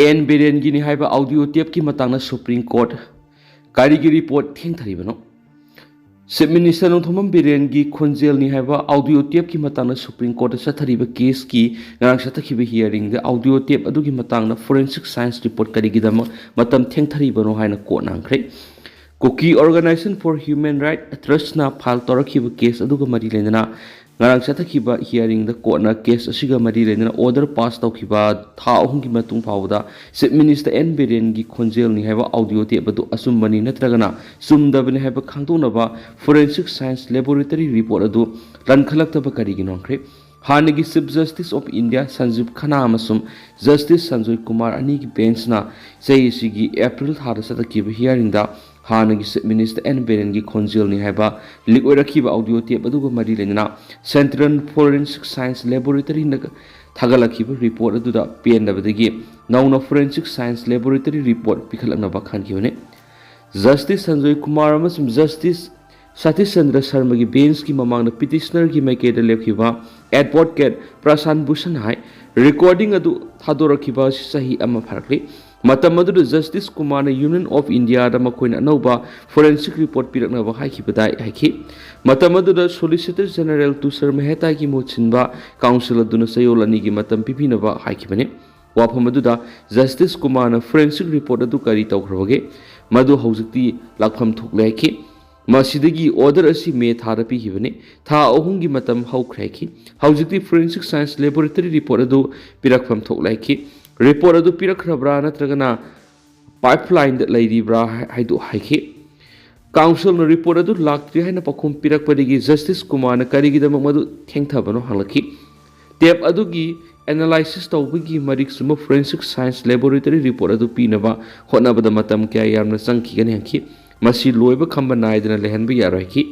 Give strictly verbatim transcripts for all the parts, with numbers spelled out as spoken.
And ꯕꯤꯔꯦꯟꯒꯤꯅꯤ ꯍꯥꯏꯕ audio ꯇꯦꯞꯀꯤ ꯃꯇꯥꯡꯗ supreme court ꯀꯔꯤꯒꯤ ꯔꯤꯄꯣꯔꯠ ꯊꯦꯡꯊꯔꯤꯕꯅꯣ? ꯆꯤꯐ ꯃꯤꯅꯤꯁꯇꯔ ꯅꯣꯡꯊꯣꯝꯕꯝ ꯕꯤꯔꯦꯟꯒꯤ ꯈꯣꯟꯖꯦꯜꯅꯤ ꯍꯥꯏꯕ ꯑꯣꯗꯤꯑꯣ ꯇꯦꯞꯀꯤ ꯃꯇꯥꯡꯗ ꯁꯨꯄ꯭ꯔꯤꯝ ꯀꯣꯔꯠꯇ ꯆꯠꯊꯔꯤꯕ ꯀꯦꯁꯀꯤ ꯉꯔꯥꯡ ꯆꯠꯊꯈꯤꯕ ꯍꯤꯌꯥꯔꯤꯡꯗ ꯑꯣꯗꯤꯑꯣ ꯇꯦꯞ ꯑꯗꯨꯒꯤ ꯃꯇꯥꯡꯗ ꯐꯣꯔꯦꯟꯁꯤꯛ ꯁꯥꯏꯟꯁ ꯔꯤꯄꯣꯔꯠ ꯀꯔꯤꯒꯤꯗꯃꯛ ꯃꯇꯝ ꯊꯦꯡꯊꯔꯤꯕꯅꯣ ꯍꯥꯏꯅ ꯀꯣꯔꯠꯅ ꯍꯪꯈ꯭ꯔꯦ꯫ Kuki organization for human rights ꯇ꯭ꯔꯁꯅ ꯐꯥꯏꯜ ꯇꯧꯔꯛꯈꯤꯕ ꯀꯦꯁ ꯑꯗꯨꯒ ꯃꯔꯤ ꯂꯩꯅꯅ ꯉꯔꯥꯡ ꯆꯠꯊꯈꯤꯕ ꯍꯤꯌꯥꯔꯤꯡꯗ ꯀꯣꯔꯠꯅ ꯀꯦꯁ ꯑꯁꯤꯒ ꯃꯔꯤ ꯂꯩꯅꯅ ꯑꯣꯔꯗꯔ ꯄꯥꯁ ꯇꯧꯈꯤꯕ ꯊꯥ ꯑꯍꯨꯝꯒꯤ ꯃꯇꯨꯡ ꯐꯥꯎꯕꯗ ꯆꯤꯐ ꯃꯤꯅꯤꯁꯇꯔ ꯑꯦꯟ ꯕꯤꯔꯦꯟꯒꯤ ꯈꯣꯟꯖꯦꯜꯅꯤ ꯍꯥꯏꯕ ꯑꯣꯗꯤꯑꯣ ꯇꯦꯞ ꯑꯗꯨ ꯑꯆꯨꯝꯕꯅꯤ ꯅꯠꯇ꯭ꯔꯒꯅ ꯆꯨꯝꯗꯕꯅꯤ ꯍꯥꯏꯕ ꯈꯪꯗꯣꯛꯅꯕ ꯐꯣꯔꯦꯟꯁꯤꯛ ꯁꯥꯏꯟꯁ ꯂꯦꯕꯣꯔꯦꯇꯔꯤ ꯔꯤꯄꯣꯔꯠ ꯑꯗꯨ ꯂꯟꯈꯠꯂꯛꯇꯕ ꯀꯔꯤꯒꯤꯅꯣ ꯍꯪꯈ꯭ꯔꯦ꯫ ꯍꯥꯟꯅꯒꯤ chief justice of India ꯁꯟꯖꯤꯕ Khanna ꯑꯃꯁꯨꯡ ꯖꯁꯇꯤꯁ ꯁꯟꯖꯣꯏ ꯀꯨꯃꯥꯔ ꯑꯅꯤꯒꯤ ꯕꯦꯟꯁꯅ ꯆꯍꯤ ꯑꯁꯤꯒꯤ ꯑꯦꯄ꯭ꯔꯤꯜ ꯊꯥꯗ ꯆꯠꯊꯈꯤꯕ ꯍꯤꯌꯥꯔꯤꯡꯗ ꯍꯥꯟꯅꯒꯤ ꯆꯤꯐ ꯃꯤꯅꯤꯁꯇꯔ ꯑꯦꯟ ꯕꯤꯔꯦꯟꯒꯤ ꯈꯣꯟꯖꯦꯜꯅꯤ ꯍꯥꯏꯕ ꯂꯤꯛ ꯑꯣꯏꯔꯛꯈꯤꯕ ꯑꯣꯗꯤꯑꯣ ꯇꯦꯞ ꯑꯗꯨꯒ ꯃꯔꯤ ꯂꯩꯅꯅ ꯁꯦꯟꯇ꯭ꯔꯦꯜ ꯐꯣꯔꯦꯟꯁꯤꯛ ꯁꯥꯏꯟꯁ ꯂꯦꯕꯣꯔꯦꯇꯔꯤꯅ ꯊꯥꯒꯠꯂꯛꯈꯤꯕ ꯔꯤꯄꯣꯔꯠ ꯑꯗꯨꯗ ꯄꯦꯟꯗꯕꯗꯒꯤ ꯅꯧꯅ ꯐꯣꯔꯦꯟꯁꯤꯛ ꯁꯥꯏꯟꯁ ꯂꯦꯕꯣꯔꯦꯇꯔꯤ ꯔꯤꯄꯣꯔꯠ ꯄꯤꯈꯠꯂꯛꯅꯕ ꯈꯟꯈꯤꯕꯅꯤ꯫ ꯖꯁꯇꯤꯁ ꯁꯟꯖꯣꯏ ꯀꯨꯃꯥꯔ ꯑꯃꯁꯨꯡ ꯖꯁꯇꯤꯁ ꯁꯇꯤꯁ ꯆꯟꯗ꯭ꯔ ꯁꯔꯃꯒꯤ ꯕꯦꯟꯁꯀꯤ ꯃꯃꯥꯡꯗ ꯄꯤꯇꯤꯁꯅꯔꯒꯤ ꯃꯥꯏꯀꯩꯗ ꯂꯦꯞꯈꯤꯕ ꯑꯦꯗꯚꯣꯀꯦꯠ ꯄ꯭ꯔꯁꯥꯟ ꯚꯨꯁꯟ ꯍꯥꯏ, ꯔꯦꯀꯣꯔꯗꯤꯡ ꯑꯗꯨ ꯊꯥꯗꯣꯔꯛꯈꯤꯕ ꯑꯁꯤ ꯆꯍꯤ ꯑꯃ ꯐꯥꯔꯛꯂꯤ꯫ ꯃꯇꯝ ꯑꯗꯨꯗ ꯖꯁꯇꯤꯁ ꯀꯨꯃꯥꯔꯅ ꯌꯨꯅꯤꯌꯟ ꯑꯣꯐ ꯏꯟꯗꯤꯌꯥꯗ ꯃꯈꯣꯏꯅ ꯑꯅꯧꯕ ꯐꯣꯔꯦꯟꯁꯤꯛ ꯔꯤꯄꯣꯔꯠ ꯄꯤꯔꯛꯅꯕ ꯍꯥꯏꯈꯤꯕꯗꯥꯏ ꯍꯥꯏꯈꯤ꯫ ꯃꯇꯝ ꯑꯗꯨꯗ ꯁꯣꯂꯤꯁꯤꯇꯔ ꯖꯦꯅꯔꯦꯜ ꯇꯨꯁꯔ ꯃꯦꯍꯇꯥꯒꯤ ꯃꯍꯨꯠ ꯁꯤꯟꯕ ꯀꯥꯎꯟꯁꯤꯜ ꯑꯗꯨꯅ ꯆꯌꯣꯜ ꯑꯅꯤꯒꯤ ꯃꯇꯝ ꯄꯤꯕꯤꯅꯕ ꯍꯥꯏꯈꯤꯕꯅꯤ꯫ ꯋꯥꯐꯝ ꯑꯗꯨꯗ ꯖꯁꯇꯤꯁ ꯀꯨꯃꯥꯔꯅ ꯐꯣꯔꯦꯟꯁꯤꯛ ꯔꯤꯄꯣꯔꯠ ꯑꯗꯨ ꯀꯔꯤ ꯇꯧꯈ꯭ꯔꯕꯒꯦ? ꯃꯗꯨ ꯍꯧꯖꯤꯛꯇꯤ ꯂꯥꯛꯐꯝ ꯊꯣꯛꯂꯦ ꯍꯥꯏꯈꯤ꯫ ꯃꯁꯤꯗꯒꯤ ꯑꯣꯔꯗꯔ ꯑꯁꯤ ꯃꯦ ꯊꯥꯗ ꯄꯤꯈꯤꯕꯅꯤ꯫ ꯊꯥ ꯑꯍꯨꯝꯒꯤ ꯃꯇꯝ ꯍꯧꯈ꯭ꯔꯦ ꯍꯥꯏꯈꯤ꯫ ꯍꯧꯖꯤꯛꯇꯤ ꯐꯣꯔꯦꯟꯁꯤꯛ ꯁꯥꯏꯟꯁ ꯂꯦꯕꯣꯔꯦꯇꯔꯤ ꯔꯤꯄꯣꯔꯠ ꯑꯗꯨ ꯄꯤꯔꯛꯐꯝ ꯊꯣꯛꯂꯦ ꯍꯥꯏꯈꯤ꯫ ꯔꯤꯄꯣꯔꯠ ꯑꯗꯨ ꯄꯤꯔꯛꯈ꯭ꯔꯕ꯭ꯔꯥ ꯅꯠꯇ꯭ꯔꯒꯅ ꯄꯥꯏꯞꯂꯥꯏꯟꯗ ꯂꯩꯔꯤꯕ꯭ꯔꯥ ꯍꯥꯏ-, ꯍꯥꯏꯗꯨ ꯍꯥꯏꯈꯤ꯫ ꯀꯥꯎꯟꯁꯤꯜꯅ ꯔꯤꯄꯣꯔꯠ ꯑꯗꯨ ꯂꯥꯛꯇ꯭ꯔꯤ ꯍꯥꯏꯅ ꯄꯥꯎꯈꯨꯝ ꯄꯤꯔꯛꯄꯗꯒꯤ ꯖꯁꯇꯤꯁ ꯀꯨꯃꯥꯔꯅ ꯀꯔꯤꯒꯤꯗꯃꯛ ꯃꯗꯨ ꯊꯦꯡꯊꯕꯅꯣ ꯍꯪꯂꯛꯈꯤ꯫ ꯇꯦꯞ ꯑꯗꯨꯒꯤ ꯑꯦꯅꯥꯂꯥꯏꯁꯤꯁ ꯇꯧꯕꯒꯤ ꯃꯔꯤꯛ ꯆꯨꯝꯕ ꯐꯣꯔꯦꯟꯁꯤꯛ ꯁꯥꯏꯟꯁ ꯂꯦꯕꯣꯔꯦꯇꯔꯤ ꯔꯤꯄꯣꯔꯠ ꯑꯗꯨ ꯄꯤꯅꯕ ꯍꯣꯠꯅꯕꯗ ꯃꯇꯝ ꯀꯌꯥ ꯌꯥꯝꯅ ꯆꯪꯈꯤꯒꯅꯤ ꯍꯪꯈꯤ꯫ ꯃꯁꯤ ꯂꯣꯏꯕ ꯈꯝꯕ ꯅꯥꯏꯗꯅ ꯂꯩꯍꯟꯕ ꯌꯥꯔꯣꯏ ꯍꯥꯏꯈꯤ꯫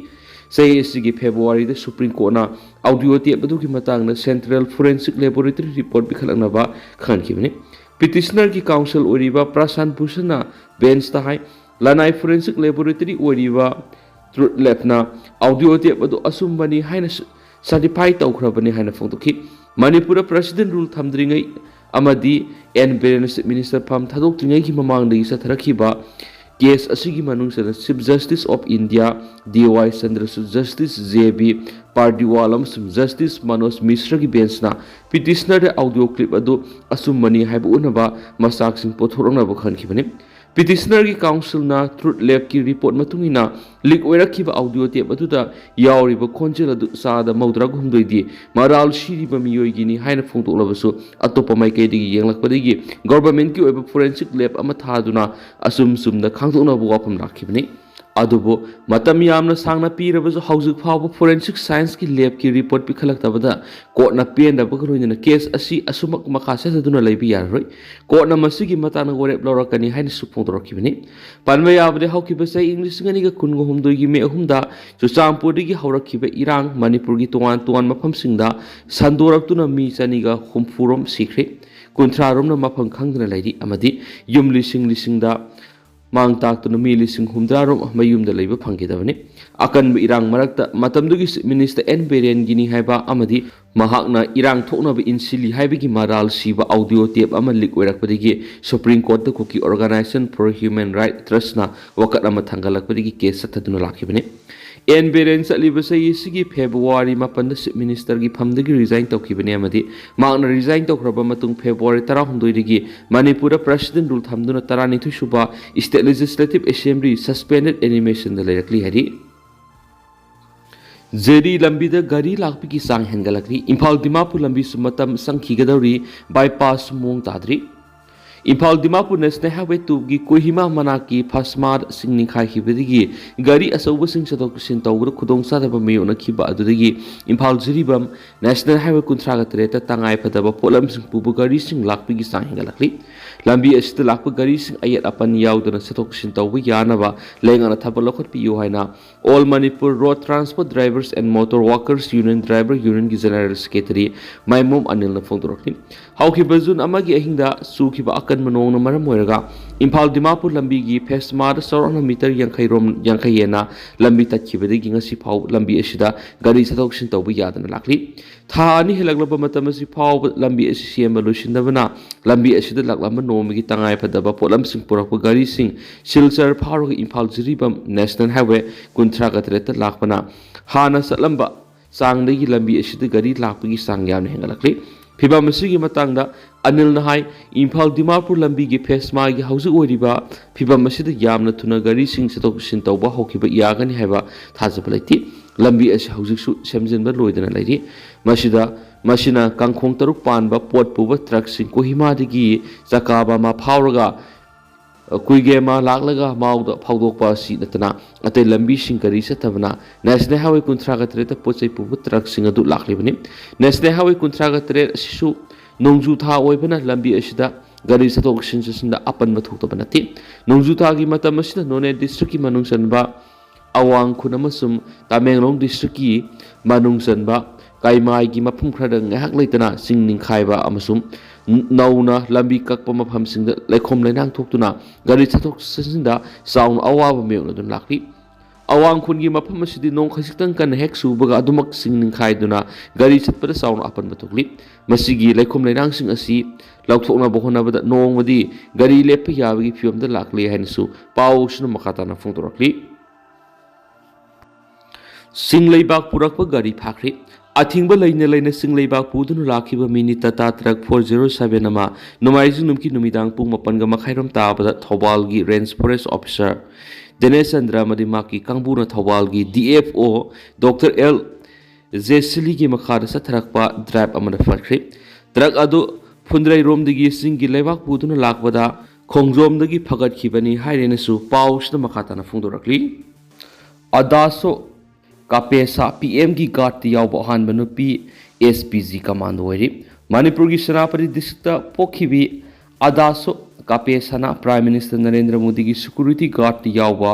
ꯆꯍꯤ ꯑꯁꯤꯒꯤ ꯐꯦꯕ꯭ꯔꯨꯋꯥꯔꯤꯗ ꯁꯨꯄ꯭ꯔꯤꯝ ꯀꯣꯔꯠꯅ ꯑꯣꯗꯤꯑꯣ ꯇꯦꯞ ꯑꯗꯨꯒꯤ ꯃꯇꯥꯡꯗ ꯁꯦꯟꯇ꯭ꯔꯦꯜ ꯐꯣꯔꯦꯟꯁꯤꯛ ꯂꯦꯕꯣꯔꯦꯇꯔꯤ ꯔꯤꯄꯣꯔꯠ ꯄꯤꯈꯠꯂꯛꯅꯕ ꯈꯪꯍꯟꯈꯤꯕꯅꯤ꯫ ꯄꯤꯇꯤꯁꯅꯔꯒꯤ ꯀꯥꯎꯟꯁꯤꯜ ꯑꯣꯏꯔꯤꯕ ꯄ꯭ꯔꯁꯥꯟ ꯚꯨꯁꯟꯅ ꯕꯦꯟꯁꯇ ꯍꯥꯏ, ꯂꯅꯥꯏ ꯐꯣꯔꯦꯟꯁꯤꯛ ꯂꯦꯕꯣꯔꯦꯇꯔꯤ ꯑꯣꯏꯔꯤꯕ ꯇ꯭ꯔꯨꯠ ꯂꯦꯕꯅ ꯑꯣꯗꯤꯑꯣ ꯇꯦꯞ ꯑꯗꯨ ꯑꯆꯨꯝꯕꯅꯤ ꯍꯥꯏꯅ ꯁ-, ꯁꯔꯇꯤꯐꯥꯏ ꯇꯧꯈ꯭ꯔꯕꯅꯤ ꯍꯥꯏꯅ ꯐꯣꯡꯗꯣꯛꯈꯤ꯫ ꯃꯅꯤꯄꯨꯔꯗ ꯄ꯭ꯔꯦꯁꯤꯗꯦꯟ ꯔꯨꯜ ꯊꯝꯗ꯭ꯔꯤꯉꯩ ꯑꯃꯗꯤ ꯑꯦꯟ ꯕꯤꯔꯦꯟꯅ Chief Minister ꯐꯝ ꯊꯥꯗꯣꯛꯇ꯭ꯔꯤꯉꯩꯒꯤ ꯃꯃꯥꯡꯗꯒꯤ ꯆꯠꯊꯔꯛꯈꯤꯕ case ꯑꯁꯤꯒꯤ ꯃꯅꯨꯡꯗ Chief Justice of India D Y Chandrachud, Justice J B Pardiwala ꯑꯃꯁꯨꯡ Justice ꯃꯅꯣꯖ ꯃꯤꯁ꯭ꯔꯒꯤ benchꯅ petitionerꯗ audio clip ꯑꯗꯨ ꯑꯆꯨꯝꯕꯅꯤ ꯍꯥꯏꯕ ꯎꯠꯅꯕ ꯃꯆꯥꯛꯁꯤꯡ ꯄꯨꯊꯣꯔꯛꯅꯕ ꯈꯟꯈꯤꯕꯅꯤ꯫ Petitionerꯒꯤ councilꯅ Truth Labꯀꯤ report ꯃꯇꯨꯡ ꯏꯟꯅ leak ꯑꯣꯏꯔꯛꯈꯤꯕ audio tape ꯑꯗꯨꯗ ꯌꯥꯎꯔꯤꯕ ꯈꯣꯟꯖꯦꯜ ꯑꯗꯨ ꯆꯥꯗ ꯃꯧꯗ꯭ꯔꯥꯒ ꯍꯨꯝꯗꯣꯏꯗꯤ ꯃꯔꯥꯜ ꯁꯤꯔꯤꯕ ꯃꯤꯑꯣꯏꯒꯤꯅꯤ ꯍꯥꯏꯅ ꯐꯣꯡꯗꯣꯛꯂꯕꯁꯨ, ꯑꯇꯣꯞꯄ ꯃꯥꯏꯀꯩꯗꯒꯤ ꯌꯦꯡꯂꯛꯄꯗꯒꯤ governmentꯀꯤ ꯑꯣꯏꯕ forensic lab ꯑꯃ ꯊꯥꯗꯨꯅ ꯑꯆꯨꯝ ꯆꯨꯝꯅ ꯈꯪꯗꯣꯛꯅꯕ ꯋꯥꯐꯝ ꯂꯥꯛꯈꯤꯕꯅꯤ꯫ ꯑꯗꯨꯕꯨ ꯃꯇꯝ ꯌꯥꯝꯅ ꯁꯥꯡꯅ ꯄꯤꯔꯕꯁꯨ, ꯍꯧꯖꯤꯛ ꯐꯥꯎꯕ forensic scienceꯀꯤ labꯀꯤ report ꯄꯤꯈꯠꯂꯛꯇꯕꯗ courtꯅ ꯄꯦꯟꯗꯕꯒ ꯂꯣꯏꯅꯅ case ꯑꯁꯤ ꯑꯁꯨꯃꯛ ꯃꯈꯥ ꯆꯠꯊꯗꯨꯅ ꯂꯩꯕ ꯌꯥꯔꯔꯣꯏ꯫ Courtꯅ ꯃꯁꯤꯒꯤ ꯃꯇꯥꯡꯗ ꯋꯥꯔꯦꯞ ꯂꯧꯔꯛꯀꯅꯤ ꯍꯥꯏꯅꯁꯨ ꯐꯣꯡꯗꯣꯔꯛꯈꯤꯕꯅꯤ꯫ ꯄꯟꯕ ꯌꯥꯕꯗꯤ, ꯍꯧꯈꯤꯕ ꯆꯍꯤ ꯂꯤꯁꯤꯡ ꯑꯅꯤꯒ ꯀꯨꯟꯒ ꯍꯨꯝꯗꯣꯏꯒꯤ ꯃꯦ ꯑꯍꯨꯝꯗ ꯆꯨꯔꯆꯥꯟꯄꯨꯔꯗꯒꯤ ꯍꯧꯔꯛꯈꯤꯕ ꯏꯔꯥꯡ ꯃꯅꯤꯄꯨꯔꯒꯤ ꯇꯣꯉꯥꯟ ꯇꯣꯉꯥꯟꯕ ꯃꯐꯝꯁꯤꯡꯗ ꯁꯟꯗꯣꯔꯛꯇꯨꯅ ꯃꯤ ꯆꯅꯤꯒ ꯍꯨꯝꯐꯨꯔꯣꯝ ꯁꯤꯈ꯭ꯔꯦ, ꯀꯨꯟꯊ꯭ꯔꯥ ꯔꯣꯝꯅ ꯃꯐꯝ ꯈꯪꯗꯅ ꯂꯩꯔꯤ ꯑꯃꯗꯤ ꯌꯨꯝ ꯂꯤꯁꯤꯡ ꯂꯤꯁꯤꯡꯗ ꯃꯥꯡ ꯇꯥꯛꯇꯨꯅ ꯃꯤ ꯂꯤꯁꯤꯡ ꯍꯨꯝꯗ꯭ꯔꯥ ꯔꯣꯝ ꯃꯌꯨꯝꯗ ꯂꯩꯕ ꯐꯪꯈꯤꯗꯕꯅꯤ꯫ ꯑꯀꯟꯕ ꯏꯔꯥꯡ ꯃꯔꯛꯇ ꯃꯇꯝꯗꯨꯒꯤ Chief Minister ꯑꯦꯟ ꯕꯤꯔꯦꯟꯒꯤꯅꯤ ꯍꯥꯏꯕ ꯑꯃꯗꯤ ꯃꯍꯥꯛꯅ ꯏꯔꯥꯡ ꯊꯣꯛꯅꯕ ꯏꯟꯁꯤꯜꯂꯤ ꯍꯥꯏꯕꯒꯤ ꯃꯔꯥꯜ ꯁꯤꯕ audio tape ꯑꯃ leak ꯑꯣꯏꯔꯛꯄꯗꯒꯤ Supreme Courtꯇ Kuki Organisation for Human Rights Trustꯅ ꯋꯥꯀꯠ ꯑꯃ ꯊꯥꯡꯒꯠꯂꯛꯄꯗꯒꯤ case ꯆꯠꯊꯗꯨꯅ ꯂꯥꯛꯈꯤꯕꯅꯤ꯫ ꯑꯦꯟ ꯕꯤꯔꯦꯟ ꯆꯠꯂꯤꯕ ꯆꯍꯤ ꯑꯁꯤꯒꯤ February ꯃꯥꯄꯟꯗ Chief Ministerꯒꯤ ꯐꯝꯗꯒꯤ resign ꯇꯧꯈꯤꯕꯅꯤ ꯑꯃꯗꯤ ꯃꯍꯥꯛꯅ resign ꯇꯧꯈ꯭ꯔꯕ ꯃꯇꯨꯡ February ꯇꯔꯥꯍꯨꯝꯗꯣꯏꯗꯒꯤ ꯃꯅꯤꯄꯨꯔꯗ President Rule ꯊꯝꯗꯨꯅ ꯇꯔꯥꯅꯤꯊꯣꯏ ꯁꯨꯕ State Legislative Assembly suspended animationꯗ ꯂꯩꯔꯛꯂꯤ ꯍꯥꯏꯔꯤ꯫ ꯖꯤꯔꯤ ꯂꯝꯕꯤꯗ ꯒꯥꯔꯤ ꯂꯥꯛꯄꯒꯤ ꯆꯥꯡ ꯍꯦꯟꯒꯠꯂꯛꯂꯤ꯫ ꯏꯝꯐꯥꯜ ꯗꯤꯃꯥꯄꯨꯔ ꯂꯝꯕꯤꯁꯨ ꯃꯇꯝ ꯆꯪꯈꯤꯒꯗꯧꯔꯤ꯫ Bypass ꯃꯑꯣꯡ ꯇꯥꯗ꯭ꯔꯤ꯫ ꯏꯝꯐꯥꯜ ꯗꯤꯃꯥꯄꯨꯔ National Highway twoꯒꯤ ꯀꯣꯍꯤꯃꯥ ꯃꯅꯥꯛꯀꯤ ꯐꯥꯁꯃꯥꯔꯁꯤꯡ ꯅꯤꯡꯈꯥꯏꯈꯤꯕꯗꯒꯤ ꯒꯥꯔꯤ ꯑꯆꯧꯕꯁꯤꯡ ꯆꯠꯊꯣꯛ ꯆꯠꯁꯤꯟ ꯇꯧꯕꯗ ꯈꯨꯗꯣꯡꯆꯥꯗꯕ ꯃꯥꯌꯣꯛꯅꯈꯤꯕ ꯑꯗꯨꯗꯒꯤ ꯏꯝꯐꯥꯜ ꯖꯤꯔꯤꯕꯥꯝ National Highway ꯀꯨꯟꯊ꯭ꯔꯥꯒ ꯇꯔꯦꯠꯇ ꯇꯉꯥꯏ ꯐꯗꯕ ꯄꯣꯠꯂꯝꯁꯤꯡ ꯄꯨꯕ ꯒꯥꯔꯤꯁꯤꯡ ꯂꯥꯛꯄꯒꯤ ꯆꯥꯡ ꯍꯦꯟꯒꯠꯂꯛꯂꯤ꯫ ꯂꯝꯕꯤ ꯑꯁꯤꯗ ꯂꯥꯛꯄ ꯒꯥꯔꯤꯁꯤꯡ ꯑꯌꯦꯠ ꯑꯄꯟ ꯌꯥꯎꯗꯅ ꯆꯠꯊꯣꯛ ꯆꯠꯁꯤꯟ ꯇꯧꯕ ꯌꯥꯅꯕ ꯂꯩꯉꯥꯛꯅ ꯊꯕꯛ ꯂꯧꯈꯠꯄꯤꯌꯨ ꯍꯥꯏꯅ All Manipur Road Transport Drivers and Motor Workers Union Driver Unionꯒꯤ General Secretary ꯃꯥꯏꯃꯣꯝ ꯑꯅꯤꯜꯅ ꯐꯣꯡꯗꯣꯔꯛꯂꯤ꯫ ꯍꯧꯈꯤꯕ ꯖꯨꯟ ꯑꯃꯒꯤ ꯑꯍꯤꯡꯗ ꯆꯨꯈꯤꯕ ꯀꯟꯕ ꯅꯣꯡꯅ ꯃꯔꯝ ꯑꯣꯏꯔꯒ ꯏꯝꯐꯥꯜ ꯗꯤꯃꯥꯄꯨꯔ ꯂꯝꯕꯤꯒꯤ ꯐꯦꯁꯃꯥꯗ ꯆꯥꯎꯔꯥꯛꯅ ꯃꯤꯇꯔ ꯌꯥꯡꯈꯩ ꯔꯣꯝ, ꯌꯥꯡꯈꯩ ꯍꯦꯟꯅ ꯂꯝꯕꯤ ꯇꯠꯈꯤꯕꯗꯒꯤ ꯉꯁꯤ ꯐꯥꯎ ꯂꯝꯕꯤ ꯑꯁꯤꯗ ꯒꯥꯔꯤ ꯆꯠꯊꯣꯛ ꯆꯠꯁꯤꯟ ꯇꯧꯕ ꯌꯥꯗꯅ ꯂꯥꯛꯂꯤ꯫ ꯊꯥ ꯑꯅꯤ ꯍꯦꯜꯂꯛꯂꯕ ꯃꯇꯝ ꯑꯁꯤ ꯐꯥꯎꯕ ꯂꯝꯕꯤ ꯑꯁꯤ ꯁꯦꯝꯕ ꯂꯣꯏꯁꯤꯟꯗꯕꯅ ꯂꯝꯕꯤ ꯑꯁꯤꯗ ꯂꯥꯛꯂꯝꯕ ꯅꯣꯡꯃꯒꯤ ꯇꯉꯥꯏ ꯐꯗꯕ ꯄꯣꯠꯂꯝꯁꯤꯡ ꯄꯨꯔꯛꯄ ꯒꯥꯔꯤꯁꯤꯡ ꯁꯤꯜꯆꯔ ꯐꯥꯎꯔꯒ ꯏꯝꯐꯥꯜ ꯖꯤꯔꯤꯕꯥꯝ ꯅꯦꯁꯅꯦꯜ ꯍꯥꯏꯋꯦ ꯀꯨꯟꯊ꯭ꯔꯥꯒ ꯇꯔꯦꯠꯇ ꯂꯥꯛꯄꯅ ꯍꯥꯟꯅ ꯆꯠꯂꯝꯕ ꯆꯥꯡꯗꯒꯤ ꯂꯝꯕꯤ ꯑꯁꯤꯗ ꯒꯥꯔꯤ ꯂꯥꯛꯄꯒꯤ ꯆꯥꯡ ꯌꯥꯝꯅ ꯍꯦꯟꯒꯠꯂꯛꯂꯤ꯫ ꯐꯤꯚꯝ ꯑꯁꯤꯒꯤ ꯃꯇꯥꯡꯗ ꯑꯅꯤꯜꯅ ꯍꯥꯏ, ꯏꯝꯐꯥꯜ ꯗꯤꯃꯥꯄꯨꯔ ꯂꯝꯕꯤꯒꯤ ꯐꯦꯁꯃꯥꯒꯤ ꯍꯧꯖꯤꯛ ꯑꯣꯏꯔꯤꯕ ꯐꯤꯚꯝ ꯑꯁꯤꯗ ꯌꯥꯝꯅ ꯊꯨꯅ ꯒꯥꯔꯤꯁꯤꯡ ꯆꯠꯊꯣꯛ ꯆꯠꯁꯤꯟ ꯇꯧꯕ ꯍꯧꯈꯤꯕ ꯌꯥꯒꯅꯤ ꯍꯥꯏꯕ ꯊꯥꯖꯕ ꯂꯩꯇꯦ꯫ ꯂꯝꯕꯤ ꯑꯁꯤ ꯍꯧꯖꯤꯛꯁꯨ ꯁꯦꯝꯖꯤꯟꯕ ꯂꯣꯏꯗꯅ ꯂꯩꯔꯤ꯫ ꯃꯁꯤꯗ, ꯃꯁꯤꯅ ꯀꯥꯡꯈꯣꯡ ꯇꯔꯨꯛ ꯄꯥꯟꯕ ꯄꯣꯠ ꯄꯨꯕ ꯇ꯭ꯔꯛꯁꯤꯡ ꯀꯣꯍꯤꯃꯥꯗꯒꯤ ꯆꯀꯥꯕꯥꯃꯥ ꯐꯥꯎꯔꯒ ꯀꯨꯏꯒꯦꯃꯥ ꯂꯥꯛꯂꯒ ꯃꯥꯎꯗ ꯐꯥꯎꯗꯣꯛꯄ ꯑꯁꯤ ꯅꯠꯇꯅ ꯑꯇꯩ ꯂꯝꯕꯤꯁꯤꯡ ꯒꯥꯔꯤ ꯆꯠꯇꯕꯅ ꯅꯦꯁꯅꯦꯜ ꯍꯥꯏꯋꯦ ꯀꯨꯟꯊ꯭ꯔꯥꯒ ꯇꯔꯦꯠꯇ ꯄꯣꯠ ꯆꯩ ꯄꯨꯕ ꯇ꯭ꯔꯛꯁꯤꯡ ꯑꯗꯨ ꯂꯥꯛꯂꯤꯕꯅꯤ꯫ ꯅꯦꯁꯅꯦꯜ ꯍꯥꯏꯋꯦ ꯀꯨꯟꯊ꯭ꯔꯥꯒ ꯇꯔꯦꯠ ꯑꯁꯤꯁꯨ ꯅꯣꯡꯖꯨ ꯊꯥ ꯑꯣꯏꯕꯅ ꯂꯝꯕꯤ ꯑꯁꯤꯗ ꯒꯥꯔꯤ ꯆꯠꯊꯣꯛ ꯆꯠꯁꯤꯟ ꯆꯠꯁꯤꯟꯗ ꯑꯄꯟꯕ ꯊꯣꯛꯇꯕ ꯅꯠꯇꯦ꯫ ꯅꯣꯡꯖꯨ ꯊꯥꯒꯤ ꯃꯇꯝ ꯑꯁꯤꯗ ꯅꯣꯅꯦ ꯗꯤꯁꯇ꯭ꯔꯤꯛꯀꯤ ꯃꯅꯨꯡ ꯆꯟꯕ ꯑꯋꯥꯡ ꯈꯨꯟ ꯑꯃꯁꯨꯡ ꯇꯃꯦꯡꯂꯣꯡ ꯗꯤꯁꯇ꯭ꯔꯤꯛꯀꯤ ꯃꯅꯨꯡ ꯆꯟꯕ ꯀꯩꯃꯥꯏꯒꯤ ꯃꯐꯝ ꯈꯔꯗ ꯉꯥꯏꯍꯥꯛ ꯂꯩꯇꯅ ꯆꯤꯡ ꯅꯤꯡꯈꯥꯏꯕ ꯑꯃꯁꯨꯡ ꯅꯧꯅ ꯂꯝꯕꯤ ꯀꯛꯄ ꯃꯐꯝꯁꯤꯡꯗ ꯂꯩꯈꯣꯝ ꯂꯩꯅꯥꯡ ꯊꯣꯛꯇꯨꯅ ꯒꯥꯔꯤ ꯆꯠꯊꯣꯛ ꯆꯠꯁꯤꯟꯗ ꯆꯥꯎꯅ ꯑꯋꯥꯕ ꯃꯥꯌꯣꯛꯅꯗꯨꯅ ꯂꯥꯛꯂꯤ꯫ ꯑꯋꯥꯡ ꯈꯨꯟꯒꯤ ꯃꯐꯝ ꯑꯁꯤꯗꯤ ꯅꯣꯡ ꯈꯖꯤꯛꯇꯪ ꯀꯟꯅ ꯍꯦꯛ ꯆꯨꯕꯒ ꯑꯗꯨꯃꯛ ꯆꯤꯡ ꯅꯤꯡꯈꯥꯏꯗꯨꯅ ꯒꯥꯔꯤ ꯆꯠꯄꯗ ꯆꯥꯎꯅ ꯑꯄꯟꯕ ꯊꯣꯛꯂꯤ꯫ ꯃꯁꯤꯒꯤ ꯂꯩꯈꯣꯝ ꯂꯩꯅꯥꯡꯁꯤꯡ ꯑꯁꯤ ꯂꯧꯊꯣꯛꯅꯕ ꯍꯣꯠꯅꯕꯗ ꯅꯣꯡꯃꯗꯤ ꯒꯥꯔꯤ ꯂꯦꯞꯄ ꯌꯥꯕꯒꯤ ꯐꯤꯕꯝꯗ ꯂꯥꯛꯂꯦ ꯍꯥꯏꯅꯁꯨ ꯄꯥꯎꯁꯤꯅ ꯃꯈꯥ ꯇꯥꯅ ꯐꯣꯡꯗꯣꯔꯛꯂꯤ꯫ ꯆꯤꯡ ꯂꯩꯕꯥꯛ ꯄꯨꯔꯛꯄ ꯒꯥꯔꯤ ꯐꯥꯈ꯭ꯔꯦ꯫ ꯑꯊꯤꯡꯕ ꯂꯩꯅ ꯂꯩꯅ ꯆꯤꯡ ꯂꯩꯕꯥꯛ ꯄꯨꯗꯨꯅ ꯂꯥꯛꯈꯤꯕ mini Tata truck four zero seven ꯑꯃ ꯅꯣꯡꯃꯥꯏꯖꯤꯡ ꯅꯨꯃꯤꯠꯀꯤ ꯅꯨꯃꯤꯗꯥꯡ ꯄꯨꯡ ꯃꯥꯄꯟꯒ ꯃꯈꯥꯏꯔꯣꯝ ꯇꯥꯕꯗ ꯊꯧꯕꯥꯜꯒꯤ range forest officer Dinesh Chandra ꯑꯃꯗꯤ ꯃꯍꯥꯛꯀꯤ ꯀꯥꯡꯕꯨꯅ ꯊꯧꯕꯥꯜꯒꯤ D F O doctor L ꯖꯦꯁꯤꯂꯤꯒꯤ ꯃꯈꯥꯗ ꯆꯠꯊꯔꯛꯄ ꯗ꯭ꯔꯥꯏꯚ ꯑꯃꯗ ꯐꯠꯈ꯭ꯔꯦ꯫ ꯇ꯭ꯔꯛ ꯑꯗꯨ ꯐꯨꯟꯗ꯭ꯔꯩꯔꯣꯝꯗꯒꯤ ꯆꯤꯡꯒꯤ ꯂꯩꯕꯥꯛ ꯄꯨꯗꯨꯅ ꯂꯥꯛꯄꯗ ꯈꯣꯡꯖꯣꯝꯗꯒꯤ ꯐꯒꯠꯈꯤꯕꯅꯤ ꯍꯥꯏꯔꯦꯅꯁꯨ ꯄꯥꯎꯁꯤꯅ ꯃꯈꯥ ꯇꯥꯅ ꯐꯣꯡꯗꯣꯔꯛꯂꯤ꯫ ꯑꯗꯥꯁꯣ ꯀꯥꯄꯦꯁꯥ ꯄꯤ ꯑꯦꯝꯒꯤ ꯒꯥꯔꯗꯇ ꯌꯥꯎꯕ ꯑꯍꯥꯟꯕ ꯅꯨꯄꯤ ꯑꯦꯁ ꯄꯤ ꯖꯤ ꯀꯃꯥꯟꯗꯣ ꯑꯣꯏꯔꯤ꯫ ꯃꯅꯤꯄꯨꯔꯒꯤ ꯁꯦꯅꯥꯄꯇꯤ ꯗꯤꯁꯇ꯭ꯔꯤꯛꯇ ꯄꯣꯛꯈꯤꯕꯤ ꯑꯗꯥꯁꯣ ꯀꯥꯄꯦꯁꯥꯅ ꯄ꯭ꯔꯥꯏꯝ ꯃꯤꯅꯤꯁꯇꯔ ꯅꯔꯦꯟꯗ꯭ꯔ ꯃꯣꯗꯤꯒꯤ ꯁꯦꯀ꯭ꯌꯨꯔꯤꯇꯤ ꯒꯥꯔꯗꯇ ꯌꯥꯎꯕ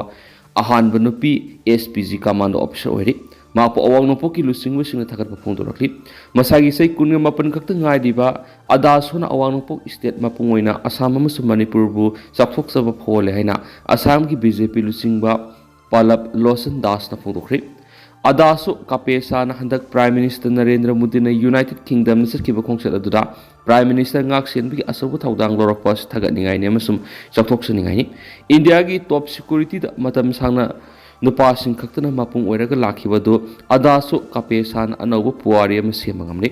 ꯑꯍꯥꯟꯕ ꯅꯨꯄꯤ S P G commando officer ꯑꯣꯏꯔꯤ꯫ ꯃꯍꯥꯛꯄꯨ ꯑꯋꯥꯡ ꯅꯣꯡꯄꯣꯛꯀꯤ ꯂꯨꯆꯤꯡꯕꯁꯤꯡꯅ ꯊꯥꯒꯠꯄ ꯐꯣꯡꯗꯣꯔꯛꯂꯤ꯫ ꯃꯁꯥꯒꯤ ꯆꯍꯤ ꯀꯨꯟꯒ ꯃꯥꯄꯟ ꯈꯛꯇ ꯉꯥꯏꯔꯤꯕ ꯑꯗꯥꯁꯣꯅ ꯑꯋꯥꯡ ꯅꯣꯡꯄꯣꯛ state ꯃꯄꯨꯡ ꯑꯣꯏꯅ ꯑꯁꯥꯝ ꯑꯃꯁꯨꯡ ꯃꯅꯤꯄꯨꯔꯕꯨ ꯆꯥꯎꯊꯣꯛꯆꯕ ꯐꯥꯎꯍꯜꯂꯦ ꯍꯥꯏꯅ ꯑꯁꯥꯝꯒꯤ BJP ꯂꯨꯆꯤꯡꯕ ꯄꯂꯕ ꯂꯣꯆꯟ ꯗꯥꯁꯅ ꯐꯣꯡꯗꯣꯛꯈ꯭ꯔꯤ꯫ ꯑꯗꯥꯁꯣ ꯀꯥꯄꯦꯁꯥꯅ ꯍꯟꯗꯛ Prime Minister ꯅꯔꯦꯟꯗ꯭ꯔ ꯃꯣꯗꯤꯅ United Kingdom ꯗ ꯆꯠꯈꯤꯕ ꯈꯣꯡꯆꯠ ꯑꯗꯨꯗ Prime Minister ꯉꯥꯛꯁꯦꯟꯕꯒꯤ ꯑꯆꯧꯕ ꯊꯧꯗꯥꯡ ꯂꯧꯔꯛꯄ ꯑꯁꯤ ꯊꯥꯒꯠꯅꯤꯡꯉꯥꯏꯅꯤ ꯑꯃꯁꯨꯡ ꯆꯥꯎꯊꯣꯛꯆꯅꯤꯡꯉꯥꯏꯅꯤ꯫ ꯏꯟꯗꯤꯌꯥꯒꯤ top security ꯗ ꯃꯇꯝ ꯁꯥꯡꯅ ꯅꯨꯄꯥꯁꯤꯡ ꯈꯛꯇꯅ ꯃꯄꯨꯡ ꯑꯣꯏꯔꯒ ꯂꯥꯛꯈꯤꯕ ꯑꯗꯨ ꯑꯗꯥꯁꯣ ꯀꯥꯄꯦꯁꯥꯅ ꯑꯅꯧꯕ ꯄꯨꯋꯥꯔꯤ ꯑꯃ ꯁꯦꯝꯕ ꯉꯝꯂꯦ꯫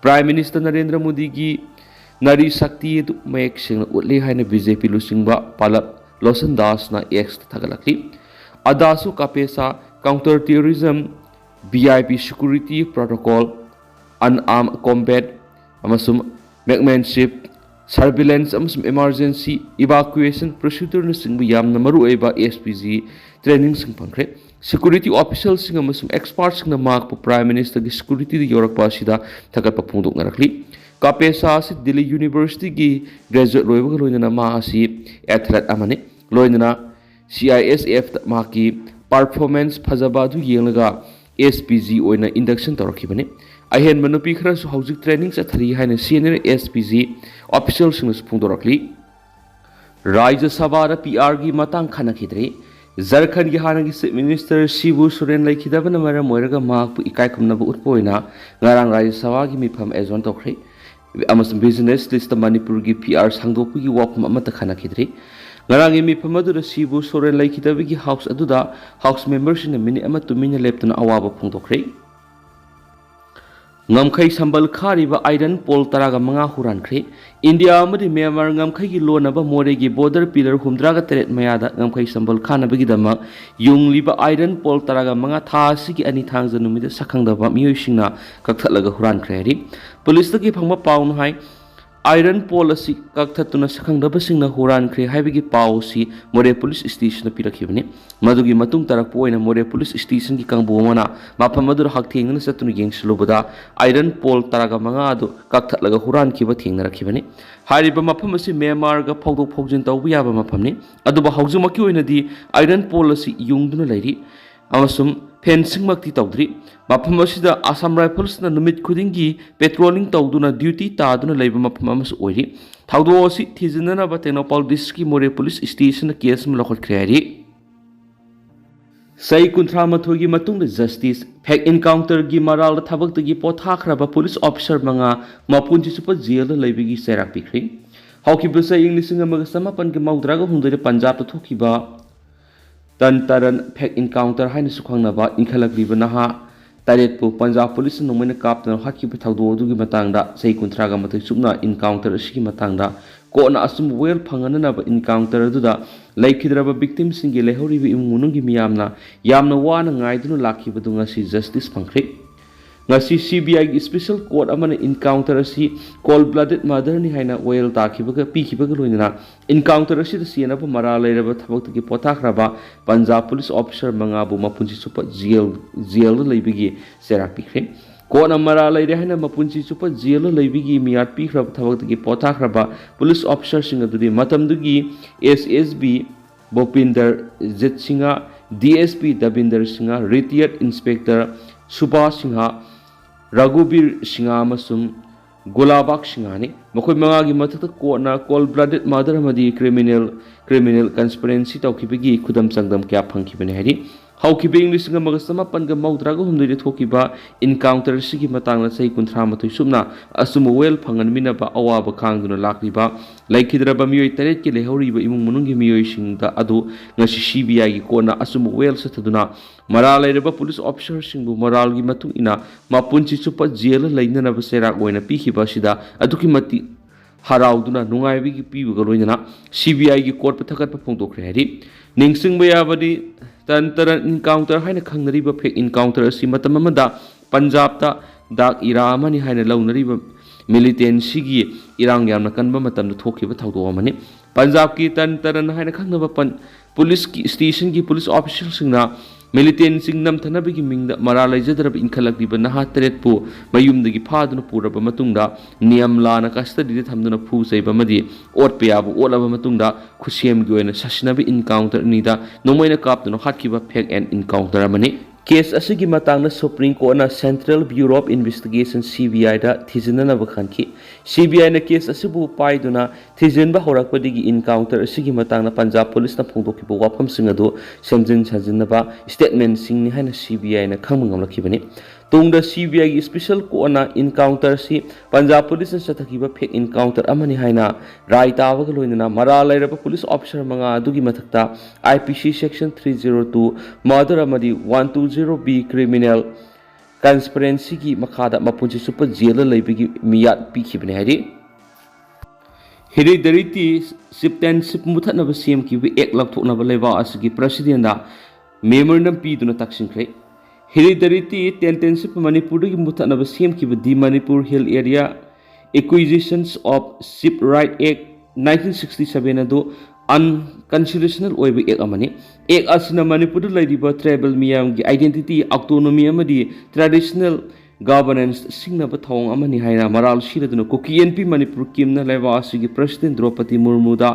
Prime Minister ꯅꯔꯦꯟꯗ꯭ꯔ ꯃꯣꯗꯤꯒꯤ ꯅꯥꯔꯤ ꯁꯛꯇꯤ ꯑꯗꯨ ꯃꯌꯦꯛ ꯁꯦꯡꯅ ꯎꯠꯂꯦ ꯍꯥꯏꯅ BJP ꯂꯨꯆꯤꯡꯕ ꯄꯂꯕ ꯂꯣꯆꯟ ꯗꯥꯁꯅ X ꯇ ꯊꯥꯒꯠꯂꯛꯂꯤ꯫ ꯑꯗꯥꯁꯣ ꯀꯥꯄꯦꯁꯥ counter terrorism, VIP security protocol, unarmed combat ꯑꯃꯁꯨꯡ marksmanship, surveillance ꯑꯃꯁꯨꯡ emergency evacuation procedure ꯅꯆꯤꯡꯕ ꯌꯥꯝꯅ ꯃꯔꯨꯑꯣꯏꯕ SPG training ꯁꯤꯡ ꯐꯪꯈ꯭ꯔꯦ꯫ Security official ꯁꯤꯡ ꯑꯃꯁꯨꯡ expert ꯁꯤꯡꯅ ꯃꯍꯥꯛꯄꯨ Prime Minister ꯒꯤ security ꯗ ꯌꯧꯔꯛꯄ ꯑꯁꯤꯗ ꯊꯥꯒꯠꯄ ꯐꯣꯡꯗꯣꯛꯅꯔꯛꯂꯤ꯫ ꯀꯥꯄꯦꯁꯥ ꯑꯁꯤ ꯗꯤꯜꯂꯤ University ꯒꯤ graduate ꯂꯣꯏꯕꯒ ꯂꯣꯏꯅꯅ ꯃꯍꯥꯛ ꯑꯁꯤ athlete ꯑꯃꯅꯤ꯫ ꯂꯣꯏꯅꯅ CISF ꯇ ꯃꯍꯥꯛꯀꯤ performance ꯐꯖꯕ ꯑꯗꯨ ꯌꯦꯡꯂꯒ SPG ꯑꯣꯏꯅ induction ꯇꯧꯔꯛꯈꯤꯕꯅꯤ꯫ ꯑꯍꯦꯟꯕ ꯅꯨꯄꯤ ꯈꯔꯁꯨ ꯍꯧꯖꯤꯛ training ꯆꯠꯊꯔꯤ ꯍꯥꯏꯅ senior SPG official ꯁꯤꯡꯅꯁꯨ ꯐꯣꯡꯗꯣꯔꯛꯂꯤ꯫ ꯔꯥꯖ꯭ꯌ ꯁꯚꯥꯗ PR ꯒꯤ ꯃꯇꯥꯡ ꯈꯟꯅꯈꯤꯗ꯭ꯔꯤ꯫ ꯖꯔꯈꯟꯒꯤ ꯍꯥꯟꯅꯒꯤ Chief Minister ꯁꯤꯕꯨ ꯁꯣꯔꯦꯟ ꯂꯩꯈꯤꯗꯕꯅ ꯃꯔꯝ ꯑꯣꯏꯔꯒ ꯃꯍꯥꯛꯄꯨ ꯏꯀꯥꯏ ꯈꯨꯝꯅꯕ ꯎꯠꯄ ꯑꯣꯏꯅ ꯉꯔꯥꯡ ꯔꯥꯖ꯭ꯌ ꯁꯚꯥꯒꯤ ꯃꯤꯐꯝ adjourn ꯇꯧꯈ꯭ꯔꯦ ꯑꯃꯁꯨꯡ business list ꯇ ꯃꯅꯤꯄꯨꯔꯒꯤ PR ꯁꯥꯡꯗꯣꯛꯄꯒꯤ ꯋꯥꯐꯝ ꯑꯃꯠꯇ ꯈꯟꯅꯈꯤꯗ꯭ꯔꯤ꯫ ꯉꯔꯥꯡꯒꯤ ꯃꯤꯐꯝ ꯑꯗꯨꯗ ꯁꯤꯕꯨ ꯁꯣꯔꯦꯟ ꯂꯩꯈꯤꯗꯕꯒꯤ house ꯑꯗꯨꯗ house member ꯁꯤꯡꯅ minute ꯑꯃ ꯇꯨꯃꯤꯟꯅ ꯂꯦꯞꯇꯨꯅ ꯑꯋꯥꯕ ꯐꯣꯡꯗꯣꯛꯈ꯭ꯔꯦ꯫ ꯉꯝꯈꯩ ꯁꯝꯕꯜ ꯈꯥꯔꯤꯕ iron pole ꯇꯔꯥꯒ ꯃꯉꯥ ꯍꯨꯔꯥꯟꯈ꯭ꯔꯦ꯫ ꯏꯟꯗꯤꯌꯥ ꯑꯃꯗꯤ ꯃ꯭ꯌꯥꯟꯃꯥꯔ ꯉꯝꯈꯩꯒꯤ ꯂꯣꯟꯅꯕ ꯃꯣꯔꯦꯒꯤ border pillar ꯍꯨꯝꯗ꯭ꯔꯥꯒ ꯇꯔꯦꯠ ꯃꯌꯥꯗ ꯉꯝꯈꯩ ꯁꯝꯕꯜ ꯈꯥꯅꯕꯒꯤꯗꯃꯛ ꯌꯨꯡꯂꯤꯕ iron pole ꯇꯔꯥꯒ ꯃꯉꯥ ꯊꯥ ꯑꯁꯤꯒꯤ ꯑꯅꯤ ꯊꯥꯡꯖ ꯅꯨꯃꯤꯠꯇ ꯁꯛꯈꯪꯗꯕ ꯃꯤꯑꯣꯏꯁꯤꯡꯅ ꯀꯛꯊꯠꯂꯒ ꯍꯨꯔꯥꯟꯈ꯭ꯔꯦ ꯍꯥꯏꯔꯤ꯫ ꯄꯨꯂꯤꯁꯇꯒꯤ ꯐꯪꯕ ꯄꯥꯎꯅ ꯍꯥꯏ, iron pole ꯑꯁꯤ ꯀꯛꯊꯠꯇꯨꯅ ꯁꯛꯈꯪꯗꯕꯁꯤꯡꯅ ꯍꯨꯔꯥꯟꯈ꯭ꯔꯦ ꯍꯥꯏꯕꯒꯤ ꯄꯥꯎ ꯑꯁꯤ ꯃꯣꯔꯦ police station ꯗ ꯄꯤꯔꯛꯈꯤꯕꯅꯤ꯫ ꯃꯗꯨꯒꯤ ꯃꯇꯨꯡ ꯇꯥꯔꯛꯄ ꯑꯣꯏꯅ ꯃꯣꯔꯦ police station ꯒꯤ ꯀꯥꯡꯕꯨ ꯑꯃꯅ ꯃꯐꯝ ꯑꯗꯨꯗ ꯍꯛꯊꯦꯡꯅꯅ ꯆꯠꯇꯨꯅ ꯌꯦꯡꯁꯤꯜꯂꯨꯕꯗ iron pole ꯇꯔꯥꯒ ꯃꯉꯥ ꯑꯗꯨ ꯀꯛꯊꯠꯂꯒ ꯍꯨꯔꯥꯟꯈꯤꯕ ꯊꯦꯡꯅꯔꯛꯈꯤꯕꯅꯤ꯫ ꯍꯥꯏꯔꯤꯕ ꯃꯐꯝ ꯑꯁꯤ ꯃ꯭ꯌꯥꯟꯃꯥꯔꯒ ꯐꯥꯎꯗꯣꯛ ꯐꯥꯎꯖꯤꯟ ꯇꯧꯕ ꯌꯥꯕ ꯃꯐꯝꯅꯤ꯫ ꯑꯗꯨꯕꯨ ꯍꯧꯖꯤꯛꯃꯛꯀꯤ ꯑꯣꯏꯅꯗꯤ iron pole ꯑꯁꯤ ꯌꯨꯡꯗꯨꯅ ꯂꯩꯔꯤ ꯑꯃꯁꯨꯡ ꯐꯦꯟꯁꯤꯡꯃꯛꯇꯤ ꯇꯧꯗ꯭ꯔꯤ꯫ ꯃꯐꯝ ꯑꯁꯤꯗ Assam Riflesꯅ ꯅꯨꯃꯤꯠ ꯈꯨꯗꯤꯡꯒꯤ patrolling ꯇꯧꯗꯨꯅ duty ꯇꯥꯗꯨꯅ ꯂꯩꯕ ꯃꯐꯝ ꯑꯃꯁꯨ ꯑꯣꯏꯔꯤ꯫ ꯊꯧꯗꯣꯛ ꯑꯁꯤ ꯊꯤꯖꯤꯟꯅꯅꯕ ꯇꯦꯡꯅꯧꯄꯜ districtꯀꯤ ꯃꯣꯔꯦ police stationꯗ case ꯑꯃ ꯂꯧꯈꯠꯈ꯭ꯔꯦ ꯍꯥꯏꯔꯤ꯫ ꯆꯍꯤ ꯀꯨꯟꯊ꯭ꯔꯥ ꯃꯥꯊꯣꯏꯒꯤ ꯃꯇꯨꯡꯗ justice꯫ Fake encounterꯒꯤ ꯃꯔꯥꯜꯗ ꯊꯕꯛꯇꯒꯤ ꯄꯣꯊꯥꯈ꯭ꯔꯕ police officer ꯃꯉꯥ ꯃꯄꯨꯟꯁꯤ ꯆꯨꯞꯄ jailꯗ ꯂꯩꯕꯒꯤ ꯆꯩꯔꯥꯛ ꯄꯤꯈ꯭ꯔꯦ꯫ ꯍꯧꯈꯤꯕ ꯆꯍꯤ ꯂꯤꯁꯤꯡ ꯑꯃꯒ ꯆꯃꯥꯄꯟꯒ ꯃꯧꯗ꯭ꯔꯥꯒ ꯍꯨꯝꯗꯣꯏꯗ ꯄꯟꯖꯥꯕꯇ ꯊꯣꯛꯈꯤꯕ ꯇꯟ ꯇꯔꯟ fake encounter ꯍꯥꯏꯅꯁꯨ ꯈꯪꯅꯕ ꯏꯟꯈꯠꯂꯛꯂꯤꯕ ꯅꯍꯥ ꯇꯔꯦꯠꯄꯨ ꯄꯟꯖꯥꯕ policeꯅ ꯅꯣꯡꯃꯩꯅ ꯀꯥꯞꯇꯨꯅ ꯍꯥꯠꯈꯤꯕ ꯊꯧꯗꯣꯛ ꯑꯗꯨꯒꯤ ꯃꯇꯥꯡꯗ ꯆꯍꯤ ꯀꯨꯟꯊ꯭ꯔꯥꯒ ꯃꯥꯊꯣꯏ ꯆꯨꯞꯅ encounter ꯑꯁꯤꯒꯤ ꯃꯇꯥꯡꯗ ꯀꯣꯔꯠꯅ ꯑꯆꯨꯝꯕ ꯋꯥꯌꯦꯜ ꯐꯪꯍꯟꯅꯅꯕ encounter ꯑꯗꯨꯗ ꯂꯩꯈꯤꯗ꯭ꯔꯕ victimꯁꯤꯡꯒꯤ ꯂꯩꯍꯧꯔꯤꯕ ꯏꯃꯨꯡ ꯃꯅꯨꯡꯒꯤ ꯃꯤꯌꯥꯝꯅ ꯌꯥꯝꯅ ꯋꯥꯅ ꯉꯥꯏꯗꯨꯅ ꯂꯥꯛꯈꯤꯕꯗꯨ ꯉꯁꯤ justice ꯐꯪꯈ꯭ꯔꯦ꯫ ꯉꯁꯤ CBIꯒꯤ special court ꯑꯃꯅ encounter ꯑꯁꯤ cold blooded murderꯅꯤ ꯍꯥꯏꯅ ꯋꯥꯌꯦꯜ ꯇꯥꯈꯤꯕꯒ ꯄꯤꯈꯤꯕꯒ ꯂꯣꯏꯅꯅ encounter ꯑꯁꯤꯗ ꯆꯦꯟꯅꯕ ꯃꯔꯥꯜ ꯂꯩꯔꯕ ꯊꯕꯛꯇꯒꯤ ꯄꯣꯊꯥꯈ꯭ꯔꯕ ꯄꯟꯖꯥꯕ police officer ꯃꯉꯥꯕꯨ ꯃꯄꯨꯟꯁꯤ ꯆꯨꯞꯄ jail jailꯗ ꯂꯩꯕꯒꯤ ꯆꯩꯔꯥꯛ ꯄꯤꯈ꯭ꯔꯦ꯫ ꯀꯣꯔꯠꯅ ꯃꯔꯥꯜ ꯂꯩꯔꯦ ꯍꯥꯏꯅ ꯃꯄꯨꯟꯁꯤ ꯆꯨꯞꯄ jailꯗ ꯂꯩꯕꯒꯤ ꯃꯤꯌꯥꯠ ꯄꯤꯈ꯭ꯔꯕ ꯊꯕꯛꯇꯒꯤ ꯄꯣꯊꯥꯈ꯭ꯔꯕ police officerꯁꯤꯡ ꯑꯗꯨꯗꯤ ꯃꯇꯝꯗꯨꯒꯤ SSB ꯚꯨꯄꯤꯟꯗꯔ ꯖꯤꯠ Singh, DSP ꯗꯕꯤꯟꯗꯔ Singh, retired inspector Subhash Singh, ꯔꯘꯨꯕꯤꯔ Singh ꯑꯃꯁꯨꯡ ꯒꯨꯂꯥꯕꯥꯛ ꯁꯤꯡꯍꯅꯤ꯫ ꯃꯈꯣꯏ ꯃꯉꯥꯒꯤ ꯃꯊꯛꯇ ꯀꯣꯔꯠꯅ cold blooded murder ꯑꯃꯗꯤ criminal criminal conspiracy ꯇꯧꯈꯤꯕꯒꯤ ꯈꯨꯗꯝ ꯆꯥꯡꯗꯝ ꯀꯌꯥ ꯐꯪꯈꯤꯕꯅꯤ ꯍꯥꯏꯔꯤ꯫ ꯍꯧꯈꯤꯕ ꯏꯪ ꯂꯤꯁꯤꯡ ꯑꯃꯒ ꯆꯃꯥꯄꯟꯒ ꯃꯧꯗ꯭ꯔꯥꯒ ꯍꯨꯝꯗꯣꯏꯗ ꯊꯣꯛꯈꯤꯕ encounter ꯑꯁꯤꯒꯤ ꯃꯇꯥꯡꯗ ꯆꯍꯤ ꯀꯨꯟꯊ꯭ꯔꯥ ꯃꯥꯊꯣꯏ ꯆꯨꯞꯅ ꯑꯆꯨꯝꯕ ꯋꯥꯌꯦꯜ ꯐꯪꯍꯟꯕꯤꯅꯕ ꯑꯋꯥꯕ ꯈꯥꯡꯗꯨꯅ ꯂꯥꯛꯂꯤꯕ ꯂꯩꯈꯤꯗ꯭ꯔꯕ ꯃꯤꯑꯣꯏ ꯇꯔꯦꯠꯀꯤ ꯂꯩꯍꯧꯔꯤꯕ ꯏꯃꯨꯡ ꯃꯅꯨꯡꯒꯤ ꯃꯤꯑꯣꯏꯁꯤꯡꯗ ꯑꯗꯨ ꯉꯁꯤ CBIꯒꯤ ꯀꯣꯔꯠꯅ ꯑꯆꯨꯝꯕ ꯋꯥꯌꯦꯜ ꯆꯠꯊꯗꯨꯅ ꯃꯔꯥꯜ ꯂꯩꯔꯕ police officerꯁꯤꯡꯕꯨ ꯃꯔꯥꯜꯒꯤ ꯃꯇꯨꯡ ꯏꯟꯅ ꯃꯄꯨꯟꯁꯤ ꯆꯨꯞꯄ jailꯗ ꯂꯩꯅꯅꯕ ꯆꯩꯔꯥꯛ ꯑꯣꯏꯅ ꯄꯤꯈꯤꯕ ꯑꯁꯤꯗ ꯑꯗꯨꯛꯀꯤ ꯃꯇꯤꯛ ꯍꯔꯥꯎꯗꯨꯅ ꯅꯨꯡꯉꯥꯏꯕꯒꯤ ꯄꯤꯕꯒ ꯂꯣꯏꯅꯅ CBIꯒꯤ ꯀꯣꯔꯠꯇ ꯊꯥꯒꯠꯄ ꯐꯣꯡꯗꯣꯛꯈ꯭ꯔꯦ ꯍꯥꯏꯔꯤ꯫ ꯅꯤꯡꯁꯤꯡꯕ ꯌꯥꯕꯗꯤ ꯇꯟ ꯇꯔꯟ encounter ꯍꯥꯏꯅ ꯈꯪꯅꯔꯤꯕ fake encounter ꯑꯁꯤ ꯃꯇꯝ ꯑꯃꯗ ꯄꯟꯖꯥꯕꯇ dark era ꯑꯃꯅꯤ ꯍꯥꯏꯅ ꯂꯧꯅꯔꯤꯕ militantꯁꯤꯒꯤ ꯏꯔꯥꯡ ꯌꯥꯝꯅ ꯀꯟꯕ ꯃꯇꯝꯗ ꯊꯣꯛꯈꯤꯕ ꯊꯧꯗꯣꯛ ꯑꯃꯅꯤ꯫ ꯄꯟꯖꯥꯕꯀꯤ ꯇꯟ ꯇꯔꯟ ꯍꯥꯏꯅ ꯈꯪꯅꯕ ꯄꯟ policeꯀꯤ stationꯒꯤ police officerꯁꯤꯡꯅ militantꯁꯤꯡ ꯅꯝꯊꯅꯕꯒꯤ ꯃꯤꯡꯗ ꯃꯔꯥꯜ ꯂꯩꯖꯗ꯭ꯔꯕ ꯏꯟꯈꯠꯂꯛꯂꯤꯕ ꯅꯍꯥ ꯇꯔꯦꯠꯄꯨ ꯃꯌꯨꯝꯗꯒꯤ ꯐꯥꯗꯨꯅ ꯄꯨꯔꯕ ꯃꯇꯨꯡꯗ ꯅꯤꯌꯝ ꯂꯥꯟꯅ custodyꯗ ꯊꯝꯗꯨꯅ ꯐꯨ ꯆꯩꯕ ꯑꯃꯗꯤ ꯑꯣꯠꯄ ꯌꯥꯕ ꯑꯣꯠꯂꯕ ꯃꯇꯨꯡꯗ ꯈꯨꯠꯁꯦꯝꯒꯤ ꯑꯣꯏꯅ ꯁꯥꯁꯤꯟꯅꯕ encounter ꯑꯅꯤꯗ ꯅꯣꯡꯃꯩꯅ ꯀꯥꯞꯇꯨꯅ ꯍꯥꯠꯈꯤꯕ fake encounter ꯑꯃꯅꯤ꯫ ꯀꯦꯁ ꯑꯁꯤꯒꯤ ꯃꯇꯥꯡꯗ ꯁꯨꯄ꯭ꯔꯤꯝ ꯀꯣꯔꯠꯅ central bureau of investigation, C B ꯑꯥꯏꯗ ꯊꯤꯖꯤꯟꯅꯅꯕ ꯈꯟꯈꯤ꯫ ꯁꯤ ꯕꯤ ꯑꯥꯏꯅ ꯀꯦꯁ ꯑꯁꯤꯕꯨ ꯄꯥꯏꯗꯨꯅ ꯊꯤꯖꯤꯟꯕ ꯍꯧꯔꯛꯄꯗꯒꯤ ꯏꯟꯀꯥꯎꯟꯇꯔ ꯑꯁꯤꯒꯤ ꯃꯇꯥꯡꯗ ꯄꯟꯖꯥꯕ ꯄꯨꯂꯤꯁꯅ ꯐꯣꯡꯗꯣꯛꯈꯤꯕ ꯋꯥꯐꯝꯁꯤꯡ ꯑꯗꯨ ꯁꯦꯝꯖꯤꯟ ꯁꯥꯖꯤꯟꯅꯕ ꯁ꯭ꯇꯦꯠꯃꯦꯟꯁꯤꯡꯅꯤ ꯍꯥꯏꯅ ꯁꯤ ꯕꯤ ꯑꯥꯏꯅ ꯈꯪꯕ ꯉꯝꯂꯛꯈꯤꯕꯅꯤ꯫ ꯇꯨꯡꯗ ꯁꯤ ꯕꯤ ꯑꯥꯏꯒꯤ ꯁ꯭ꯄꯦꯁꯦꯜ ꯀꯣꯔꯠꯅ ꯏꯟꯀꯥꯎꯟꯇꯔ ꯑꯁꯤ ꯄꯟꯖꯥꯕ ꯄꯨꯂꯤꯁꯅ ꯆꯠꯊꯈꯤꯕ ꯐꯦꯛ ꯏꯟꯀꯥꯎꯟꯇꯔ ꯑꯃꯅꯤ ꯍꯥꯏꯅ ꯔꯥꯏ ꯇꯥꯕꯒ ꯂꯣꯏꯅꯅ ꯃꯔꯥꯜ ꯂꯩꯔꯕ ꯄꯨꯂꯤꯁ ꯑꯣꯐꯤꯁꯔ ꯃꯉꯥ ꯑꯗꯨꯒꯤ ꯃꯊꯛꯇ I P C section three zero two murder ꯑꯃꯗꯤ one two zero B criminal ꯀꯟꯁꯄꯤꯔꯦꯟꯁꯤꯒꯤ ꯃꯈꯥꯗ ꯃꯄꯨꯟꯁꯤ ꯆꯨꯞꯄ ꯖꯦꯜꯗ ꯂꯩꯕꯒꯤ ꯃꯤꯌꯥꯠ ꯄꯤꯈꯤꯕꯅꯤ ꯍꯥꯏꯔꯤ꯫ ꯍꯦꯔꯤꯗꯔꯤꯇꯤ ꯆꯤꯞꯇꯦꯟꯁꯤꯞ ꯃꯨꯊꯠꯅꯕ ꯁꯦꯝꯈꯤꯕ ꯑꯦꯛ ꯂꯧꯊꯣꯛꯅꯕ ꯂꯩꯕꯥꯛ ꯑꯁꯤꯒꯤ ꯄ꯭ꯔꯁꯤꯗꯦꯟꯗ ꯃꯦꯃꯣꯔꯦꯟꯗꯝ ꯄꯤꯗꯨꯅ ꯇꯛꯁꯤꯟꯈ꯭ꯔꯦ꯫ ꯍꯦꯔꯤꯗꯔꯤꯇꯤ ꯆꯤꯞꯇꯦꯟꯁꯤꯞ ꯃꯅꯤꯄꯨꯔꯗꯒꯤ ꯃꯨꯊꯠꯅꯕ ꯁꯦꯝꯈꯤꯕ the Manipur hill area acquisitions of chief rights act nineteen sixty seven ꯑꯗꯨ ꯑꯟꯀꯟꯁꯇꯤꯇ꯭ꯌꯨꯁꯅꯦꯜ ꯑꯣꯏꯕ ꯑꯦꯛ ꯑꯃꯅꯤ꯫ ꯑꯦꯛ ꯑꯁꯤꯅ ꯃꯅꯤꯄꯨꯔꯗ ꯂꯩꯔꯤꯕ ꯇ꯭ꯔꯥꯏꯕꯦꯜ ꯃꯤꯌꯥꯝꯒꯤ ꯑꯥꯏꯗꯦꯟꯇꯤꯇꯤ, ꯑꯣꯇꯣꯅꯣꯃꯤ ꯑꯃꯗꯤ ꯇ꯭ꯔꯦꯗꯤꯁꯅꯦꯜ ꯒꯚꯔꯅꯦꯟꯁ ꯁꯤꯡꯅꯕ ꯊꯧꯑꯣꯡ ꯑꯃꯅꯤ ꯍꯥꯏꯅ ꯃꯔꯥꯜ ꯁꯤꯔꯗꯨꯅ ꯀꯨꯀꯤ ꯑꯦꯟ ꯄꯤ ꯃꯅꯤꯄꯨꯔ ꯀꯤꯝꯅ ꯂꯩꯕꯥꯛ ꯑꯁꯤꯒꯤ ꯄ꯭ꯔꯁꯤꯗꯦꯟ ꯗ꯭ꯔꯧꯄꯗꯤ ꯃꯨꯔꯃꯨꯗ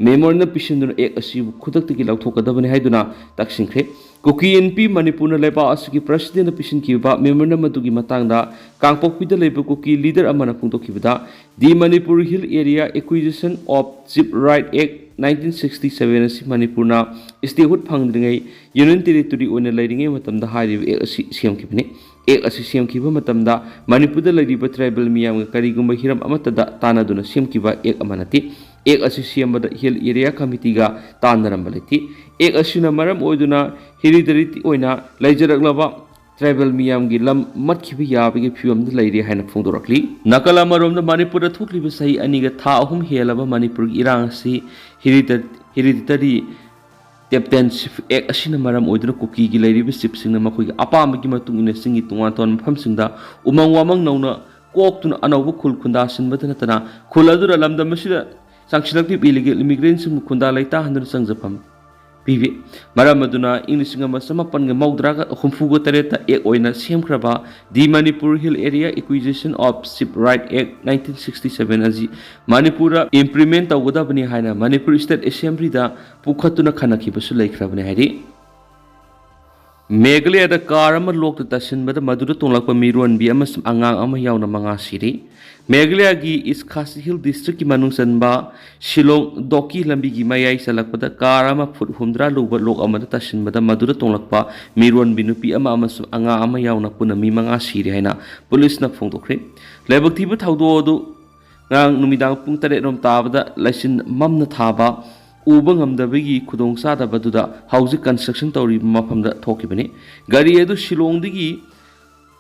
ꯃꯦꯃꯣꯔꯦꯟꯗꯝ ꯄꯤꯁꯤꯟꯗꯨꯅ ꯑꯦꯛ ꯑꯁꯤꯕꯨ ꯈꯨꯗꯛꯇꯒꯤ ꯂꯧꯊꯣꯛꯀꯗꯕꯅꯤ ꯍꯥꯏꯗꯨꯅ ꯇꯛꯁꯤꯟꯈ꯭ꯔꯦ꯫ ꯀꯨꯀꯤ ꯑꯦꯟ ꯄꯤ ꯃꯅꯤꯄꯨꯔꯅ ꯂꯩꯕꯥꯛ ꯑꯁꯤꯒꯤ ꯄ꯭ꯔꯁꯤꯗꯦꯟꯗ ꯄꯤꯁꯤꯟꯈꯤꯕ ꯃꯦꯃꯣꯔꯦꯟꯗꯝ ꯑꯗꯨꯒꯤ ꯃꯇꯥꯡꯗ ꯀꯥꯡꯄꯣꯛꯄꯤꯗ ꯂꯩꯕ ꯀꯨꯀꯤ ꯂꯤꯗꯔ ꯑꯃꯅ ꯐꯣꯡꯗꯣꯛꯈꯤꯕꯗ, the Manipur hill area acquisition of chief rights act nineteen sixty seven ꯑꯁꯤ ꯃꯅꯤꯄꯨꯔꯅ ꯁ꯭ꯇꯦꯠꯍꯨꯗ ꯐꯪꯗ꯭ꯔꯤꯉꯩ ꯌꯨꯅꯤꯌꯟ ꯇꯦꯔꯤꯇꯣꯔꯤ ꯑꯣꯏꯅ ꯂꯩꯔꯤꯉꯩ ꯃꯇꯝꯗ ꯍꯥꯏꯔꯤꯕ ꯑꯦꯛ ꯑꯁꯤ ꯁꯦꯝꯈꯤꯕꯅꯤ꯫ ꯑꯦꯛ ꯑꯁꯤ ꯁꯦꯝꯈꯤꯕ ꯃꯇꯝꯗ ꯃꯅꯤꯄꯨꯔꯗ ꯂꯩꯔꯤꯕ ꯇ꯭ꯔꯥꯏꯕꯦꯜ ꯃꯤꯌꯥꯝꯒ ꯀꯔꯤꯒꯨꯝꯕ ꯍꯤꯔꯝ ꯑꯃꯠꯇꯗ ꯇꯥꯟꯅꯗꯨꯅ ꯁꯦꯝꯈꯤꯕ ꯑꯦꯛ ꯑꯃ ꯅꯠꯇꯦ꯫ ꯑꯦꯛ ꯑꯁꯤ ꯁꯦꯝꯕꯗ ꯍꯤꯜ ꯑꯦꯔꯤꯌꯥ ꯀꯃꯤꯇꯤꯒ ꯇꯥꯟꯅꯔꯝꯕ ꯂꯩꯇꯦ꯫ ꯑꯦꯛ ꯑꯁꯤꯅ ꯃꯔꯝ ꯑꯣꯏꯗꯨꯅ ꯍꯦꯔꯤꯗꯔꯤꯇꯤ ꯑꯣꯏꯅ ꯂꯩꯖꯔꯛꯂꯕ ꯇ꯭ꯔꯥꯏꯕꯦꯜ ꯃꯤꯌꯥꯝꯒꯤ ꯂꯝ ꯃꯠꯈꯤꯕ ꯌꯥꯕꯒꯤ ꯐꯤꯕꯝꯗ ꯂꯩꯔꯦ ꯍꯥꯏꯅ ꯐꯣꯡꯗꯣꯔꯛꯂꯤ꯫ ꯅꯥꯀꯜ ꯑꯃꯔꯣꯝꯗ ꯃꯅꯤꯄꯨꯔꯗ ꯊꯣꯛꯂꯤꯕ ꯆꯍꯤ ꯑꯅꯤꯒ ꯊꯥ ꯑꯍꯨꯝ ꯍꯦꯜꯂꯕ ꯃꯅꯤꯄꯨꯔꯒꯤ ꯏꯔꯥꯡ ꯑꯁꯤ ꯍꯦꯔꯤꯗ-, ꯍꯦꯔꯤꯗꯤꯇꯔꯤ ꯆꯤꯞꯇꯦꯟꯁꯤꯞ ꯑꯦꯛ ꯑꯁꯤꯅ ꯃꯔꯝ ꯑꯣꯏꯗꯨꯅ ꯀꯨꯀꯤꯒꯤ ꯂꯩꯔꯤꯕ ꯆꯤꯞꯁꯤꯡꯅ ꯃꯈꯣꯏꯒꯤ ꯑꯄꯥꯝꯕꯒꯤ ꯃꯇꯨꯡ ꯏꯟꯅ ꯆꯤꯡꯒꯤ ꯇꯣꯉꯥꯟ ꯇꯣꯉꯥꯟꯕ ꯃꯐꯝꯁꯤꯡꯗ ꯎꯃꯪ ꯋꯥꯃꯪ ꯅꯧꯅ ꯀꯣꯛꯇꯨꯅ ꯑꯅꯧꯕ ꯈꯨꯜ ꯈꯨꯟꯗꯥꯁꯤꯟꯕꯗ ꯅꯠꯇꯅ ꯈꯨꯜ ꯑꯗꯨꯗ ꯂꯝꯗꯝ ꯑꯁꯤꯗ ꯆꯪꯁꯤꯜꯂꯛꯂꯤꯕ ꯏꯂꯤꯒꯦꯜ ꯏꯃꯤꯒ꯭ꯔꯦꯟꯁꯤꯡꯕꯨ ꯈꯨꯟꯗꯥ ꯂꯩꯇꯥꯍꯟꯗꯨꯅ ꯆꯪꯖꯐꯝ ꯄꯤꯕꯤ꯫ ꯃꯔꯝ ꯑꯗꯨꯅ ꯏꯪ ꯂꯤꯁꯤꯡ ꯑꯃ ꯆꯃꯥꯄꯟꯒ ꯃꯧꯗ꯭ꯔꯥꯒ ꯍꯨꯝꯐꯨꯒ ꯇꯔꯦꯠꯇ ꯑꯦꯛ ꯑꯣꯏꯅ ꯁꯦꯝꯈ꯭ꯔꯕ the Manipur hill area acquisition of chief rights act nineteen sixty seven ꯑꯁꯤ ꯃꯅꯤꯄꯨꯔꯗ ꯏꯝꯄ꯭ꯂꯤꯃꯦꯟ ꯇꯧꯒꯗꯕꯅꯤ ꯍꯥꯏꯅ ꯃꯅꯤꯄꯨꯔ ꯁ꯭ꯇꯦꯠ ꯑꯦꯁꯦꯝꯕ꯭ꯂꯤꯗ ꯄꯨꯈꯠꯇꯨꯅ ꯈꯟꯅꯈꯤꯕꯁꯨ ꯂꯩꯈ꯭ꯔꯕꯅꯤ ꯍꯥꯏꯔꯤ꯫ ꯃꯦꯘꯥꯂꯌꯥꯗ ꯀꯥꯔ ꯑꯃ ꯂꯣꯛꯇ ꯇꯥꯁꯤꯟꯕꯗ ꯃꯗꯨꯗ ꯇꯣꯡꯂꯛꯄ ꯃꯤꯔꯣꯟꯕꯤ ꯑꯃꯁꯨꯡ ꯑꯉꯥꯡ ꯑꯃ ꯌꯥꯎꯅ ꯃꯉꯥ ꯁꯤꯔꯤ꯫ ꯃꯦꯘꯥꯂꯌꯥꯒꯤ ꯏꯁ ꯈꯥꯁꯤ ꯍꯤꯜ ꯗꯤꯁꯇ꯭ꯔꯤꯛꯀꯤ ꯃꯅꯨꯡ ꯆꯟꯕ ꯁꯤꯂꯣꯡ ꯗꯣꯀꯤ ꯂꯝꯕꯤꯒꯤ ꯃꯌꯥꯏ ꯆꯜꯂꯛꯄꯗ ꯀꯥꯔ ꯑꯃ ꯐꯨꯠ ꯍꯨꯝꯗ꯭ꯔꯥ ꯂꯨꯕ ꯂꯣꯛ ꯑꯃꯗ ꯇꯥꯁꯤꯟꯕꯗ ꯃꯗꯨꯗ ꯇꯣꯡꯂꯛꯄ ꯃꯤꯔꯣꯟꯕꯤ ꯅꯨꯄꯤ ꯑꯃ ꯑꯃꯁꯨꯡ ꯑꯉꯥꯡ ꯑꯃ ꯌꯥꯎꯅ ꯄꯨꯟꯅ ꯃꯤ ꯃꯉꯥ ꯁꯤꯔꯦ ꯍꯥꯏꯅ ꯄꯨꯂꯤꯁꯅ ꯐꯣꯡꯗꯣꯛꯈ꯭ꯔꯦ꯫ ꯂꯥꯏꯕꯛ ꯊꯤꯕ ꯊꯧꯗꯣꯛ ꯑꯗꯨ ꯉꯔꯥꯡ ꯅꯨꯃꯤꯗꯥꯡ ꯄꯨꯡ ꯇꯔꯦꯠ ꯔꯣꯝ ꯇꯥꯕꯗ ꯂꯩꯆꯤꯟ ꯃꯝꯅ ꯊꯥꯕ ꯎꯕ ꯉꯝꯗꯕꯒꯤ ꯈꯨꯗꯣꯡꯆꯥꯗꯕꯗꯨꯗ ꯍꯧꯖꯤꯛ construction ꯇꯧꯔꯤꯕ ꯃꯐꯝꯗ ꯊꯣꯛꯈꯤꯕꯅꯤ꯫ ꯒꯥꯔꯤ ꯑꯗꯨ ꯁꯤꯂꯣꯡꯗꯒꯤ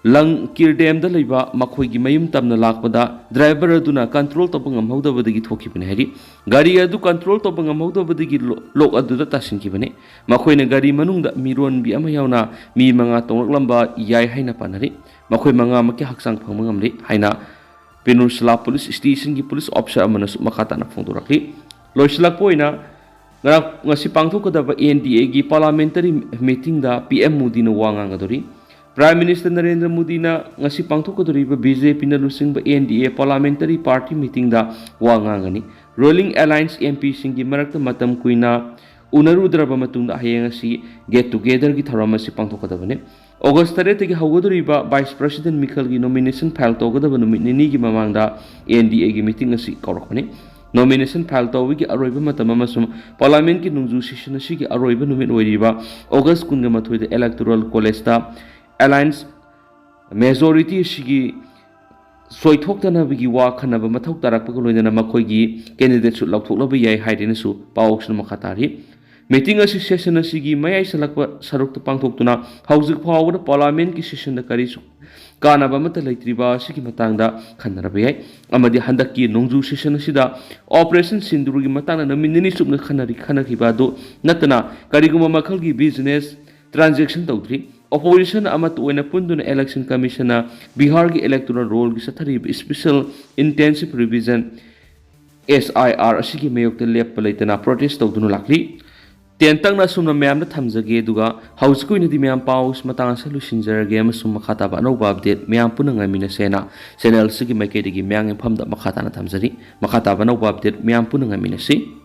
ꯂꯪ ꯀꯤꯔꯗꯦꯝꯗ ꯂꯩꯕ ꯃꯈꯣꯏꯒꯤ ꯃꯌꯨꯝ ꯇꯝꯅ ꯂꯥꯛꯄꯗ ꯗ꯭ꯔꯥꯏꯚꯔ ꯑꯗꯨꯅ control ꯇꯧꯕ ꯉꯝꯍꯧꯗꯕꯗꯒꯤ ꯊꯣꯛꯈꯤꯕꯅꯤ ꯍꯥꯏꯔꯤ꯫ ꯒꯥꯔꯤ ꯑꯗꯨ control ꯇꯧꯕ ꯉꯝꯍꯧꯗꯕꯗꯒꯤ ꯂꯣ-, ꯂꯣꯛ ꯑꯗꯨꯗ ꯇꯥꯁꯤꯟꯈꯤꯕꯅꯤ꯫ ꯃꯈꯣꯏꯅ ꯒꯥꯔꯤ ꯃꯅꯨꯡꯗ ꯃꯤꯔꯣꯟꯕꯤ ꯑꯃ ꯌꯥꯎꯅ ꯃꯤ ꯃꯉꯥ ꯇꯣꯡꯂꯛꯂꯝꯕ ꯌꯥꯏ ꯍꯥꯏꯅ ꯄꯥꯅꯔꯤ꯫ ꯃꯈꯣꯏ ꯃꯉꯥꯃꯛꯀꯤ ꯍꯛꯆꯥꯡ ꯐꯪꯕ ꯉꯝꯂꯦ ꯍꯥꯏꯅ ꯄꯤꯅꯨꯔꯁꯂꯥ ꯄꯨꯂꯤꯁ ꯁ꯭ꯇꯦꯁꯟꯒꯤ ꯄꯨꯂꯤꯁ ꯑꯣꯐꯤꯁꯥꯔ ꯑꯃꯅꯁꯨ ꯃꯈꯥ ꯇꯥꯅ ꯐꯣꯡꯗꯣꯔꯛꯂꯤ꯫ ꯂꯣꯏꯁꯤꯜꯂꯛꯄ ꯑꯣꯏꯅ ꯉꯔꯥꯡ, ꯉꯁꯤ ꯄꯥꯡꯊꯣꯛꯀꯗꯕ N D Aꯒꯤ parliamentary meetingꯗ P M ꯃꯣꯗꯤꯅ ꯋꯥ ꯉꯥꯡꯒꯗꯧꯔꯤ꯫ Prime Minister ꯅꯔꯦꯟꯗ꯭ꯔ ꯃꯣꯗꯤꯅ ꯉꯁꯤ ꯄꯥꯡꯊꯣꯛꯀꯗꯧꯔꯤꯕ BJPꯅ ꯂꯨꯆꯤꯡꯕ N D A parliamentary party meetingꯗ ꯋꯥ ꯉꯥꯡꯒꯅꯤ꯫ Ruling alliance MPꯁꯤꯡꯒꯤ ꯃꯔꯛꯇ ꯃꯇꯝ ꯀꯨꯏꯅ ꯎꯅꯔꯨꯗ꯭ꯔꯕ ꯃꯇꯨꯡꯗ ꯍꯌꯦꯡ ꯑꯁꯤ get togetherꯒꯤ ꯊꯧꯔꯝ ꯑꯁꯤ ꯄꯥꯡꯊꯣꯛꯀꯗꯕꯅꯤ꯫ August ꯇꯔꯦꯠꯇꯒꯤ ꯍꯧꯒꯗꯧꯔꯤꯕ vice president ꯃꯤꯈꯜꯒꯤ nomination file ꯇꯧꯒꯗꯕ ꯅꯨꯃꯤꯠ ꯅꯤꯅꯤꯒꯤ ꯃꯃꯥꯡꯗ N D Aꯒꯤ meeting ꯑꯁꯤ ꯀꯧꯔꯛꯄꯅꯤ꯫ Nomination file ꯇꯧꯕꯒꯤ ꯑꯔꯣꯏꯕ ꯃꯇꯝ ꯑꯃꯁꯨꯡ parliamentꯀꯤ ꯅꯣꯡꯖꯨ session ꯑꯁꯤꯒꯤ ꯑꯔꯣꯏꯕ ꯅꯨꯃꯤꯠ ꯑꯣꯏꯔꯤꯕ August ꯀꯨꯟꯒ ꯃꯥꯊꯣꯏꯗ Electoral Collegeꯇ alliance majority ꯑꯁꯤꯒꯤ ꯁꯣꯏꯊꯣꯛꯇꯅꯕꯒꯤ ꯋꯥ ꯈꯟꯅꯕ ꯃꯊꯧ ꯇꯥꯔꯛꯄꯒ ꯂꯣꯏꯅꯅ ꯃꯈꯣꯏꯒꯤ candidateꯁꯨ ꯂꯧꯊꯣꯛꯂꯕ ꯌꯥꯏ ꯍꯥꯏꯗꯨꯅꯁꯨ ꯄꯥꯎꯁꯤꯅ ꯃꯈꯥ ꯇꯥꯔꯤ꯫ Meeting ꯑꯁꯤ session ꯑꯁꯤꯒꯤ ꯃꯌꯥꯏ ꯆꯜꯂꯛꯄ ꯁꯔꯨꯛꯇ ꯄꯥꯡꯊꯣꯛꯇꯨꯅ ꯍꯧꯖꯤꯛ ꯐꯥꯎꯕꯗ parliamentꯀꯤ sessionꯗ ꯀꯔꯤꯁꯨ ꯀꯥꯟꯅꯕ ꯑꯃꯠꯇ ꯂꯩꯇ꯭ꯔꯤꯕ ꯑꯁꯤꯒꯤ ꯃꯇꯥꯡꯗ ꯈꯟꯅꯔꯕ ꯌꯥꯏ꯫ ꯑꯃꯗꯤ ꯍꯟꯗꯛꯀꯤ ꯅꯣꯡꯖꯨ session ꯑꯁꯤꯗ Operation ꯁꯤꯟꯗꯨꯔꯒꯤ ꯃꯇꯥꯡꯗ ꯅꯨꯃꯤꯠ ꯅꯤꯅꯤ ꯆꯨꯞꯅ ꯈꯟꯅꯔꯤ, ꯈꯟꯅꯈꯤꯕ ꯑꯗꯨ ꯅꯠꯇꯅ ꯀꯔꯤꯒꯨꯝꯕ ꯃꯈꯜꯒꯤ business transaction ꯇꯧꯗ꯭ꯔꯤ꯫ Opposition ꯑꯃꯠꯇ ꯑꯣꯏꯅ ꯄꯨꯟꯗꯨꯅ Election Commissionꯅ ꯕꯤꯍꯥꯔꯒꯤ electoral rollꯒꯤ ꯆꯠꯊꯔꯤꯕ Special Intensive Revision, S I R, ꯑꯁꯤꯒꯤ ꯃꯥꯌꯣꯛꯇ ꯂꯦꯞꯄ ꯂꯩꯇꯅ protest ꯇꯧꯗꯨꯅ ꯂꯥꯛꯂꯤ꯫ ꯇꯦꯟꯇꯛꯅ ꯑꯁꯨꯝꯅ ꯃꯌꯥꯝꯗ ꯊꯝꯖꯒꯦ, ꯑꯗꯨꯒ ꯍꯧꯖꯤꯛꯀꯤ ꯑꯣꯏꯅꯗꯤ ꯃꯌꯥꯝ ꯄꯥꯎ ꯃꯇꯥꯡ ꯑꯁꯤꯗ ꯂꯣꯏꯁꯤꯟꯖꯔꯒꯦ, ꯑꯃꯁꯨꯡ ꯃꯈꯥ ꯇꯥꯕ ꯑꯅꯧꯕ update ꯃꯌꯥꯝ ꯄꯨꯟꯅ ꯉꯥꯏꯃꯤꯟꯅꯁꯦꯅ channel ꯑꯁꯤꯒꯤ ꯃꯥꯏꯀꯩꯗꯒꯤ ꯃꯌꯥꯝꯒꯤ ꯃꯐꯝꯗ ꯃꯈꯥ ꯇꯥꯅ ꯊꯝꯖꯔꯤ꯫ ꯃꯈꯥ ꯇꯥꯕ ꯑꯅꯧꯕ update ꯃꯌꯥꯝ ꯄꯨꯟꯅ ꯉꯥꯏꯃꯤꯟꯅꯁꯤ꯫